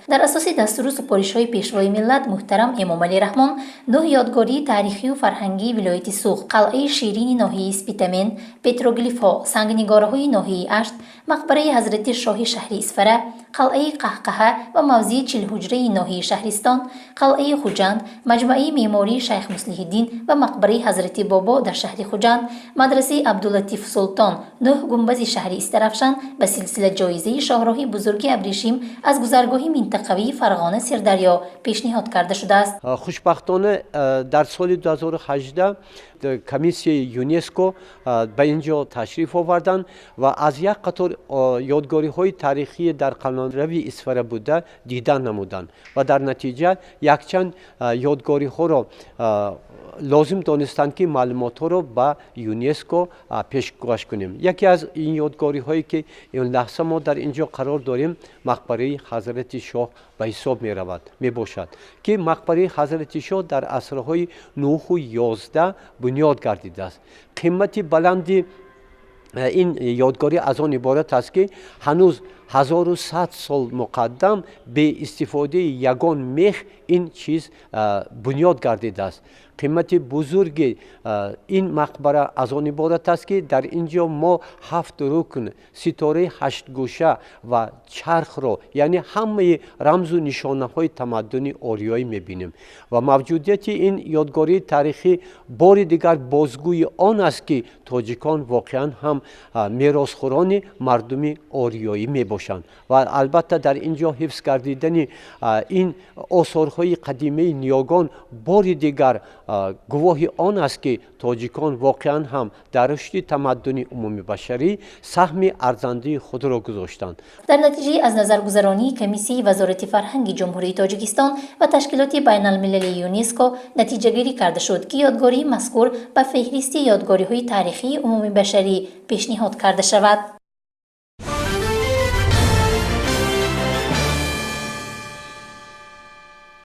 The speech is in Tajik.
Дар асоси дастуру супоришҳои Пешвои миллат муҳтарам Эмомалӣ Раҳмон, нӯҳ ёдгории таърихию фарҳангии вилояти Суғд: қалъаи Ширини ноҳияи Спитамен, петроглифҳо, сангнигораҳои ноҳияи Ашт, мақбараи Ҳазрати Шоҳи шаҳри Исфара, қалъаи Қаҳқаҳа ва мавзеи Чилҳуҷраи ноҳияи Шаҳристон, қалъаи Хуҷанд, маҷмӯаи меъмории Шайх Муслиҳиддин ва мақбараи Ҳазрати Бобо дар шаҳри Хуҷанд, мадрасаи Абдулатиф Султон, нӯҳ гумбази шаҳри Истаравшан ба силсила ҷоизаи шоҳроҳи бузурги абрешим аз гузаргоҳи минтақавии Фарғона Сирдарё пешниҳод карда шудааст. Хушбахтона, дар соли 2018 комиссияи ЮНЕСКО ба ин ҷо ташриф оварданд ва аз як қатор ёдгориҳои таърихии дар қаламрави Исфара буда дидан намуданд ва дар натиҷа якчанд ёдгориҳоро лозим донистанд, ки маълумотҳоро ба ЮНЕСКО пешкаш кунем. Яке аз ин ёдгориҳое, ки ин лаҳза мо дар ин ҷо қарор дорем, мақбараи Ҳазрати Шоҳ ба ҳисоб меравад, мебошад, ки мақбараи Ҳазрати Шоҳ дар асрҳои 9-у 11 бунёд гардидааст. Қимати баланди ин ёдгорӣ аз он иборат аст, ки ҳанӯз 1100 сол муқаддам бе истифодаи ягон мех ин чиз бунёд гардидааст. Қимати бузурги ин мақбара аз он иборат аст, ки дар ин ҷо мо ҳафт рукн, ситораи ҳаштгӯша ва чархро, яъне ҳамаи рамзу нишонаҳои тамаддуни ориёӣ мебинем. Ва мавҷудияти ин ёдгории таърихӣ бори дигар бозгӯи он аст, ки тоҷикон воқеан ҳам меросхӯрони мардуми ориёӣ мебошанд. Ва албатта, дар ин ҷо ҳифз гардидани ин осорҳои қадимаи ниёгон бори дигар гувоҳи он аст, ки тоҷикон воқеан ҳам дар рушди тамаддуни умумибашарӣ саҳми арзандаи худро гузоштанд. Дар натиҷаи аз назаргузаронии комиссияи Вазорати фарҳанги Ҷумҳурии Тоҷикистон ва ташкилоти байналмилалии ЮНЕСКО натиҷагирӣ карда шуд, ки ёдгории мазкур ба феҳристи ёдгориҳои таърихии умумибашарӣ пешниҳод карда шавад.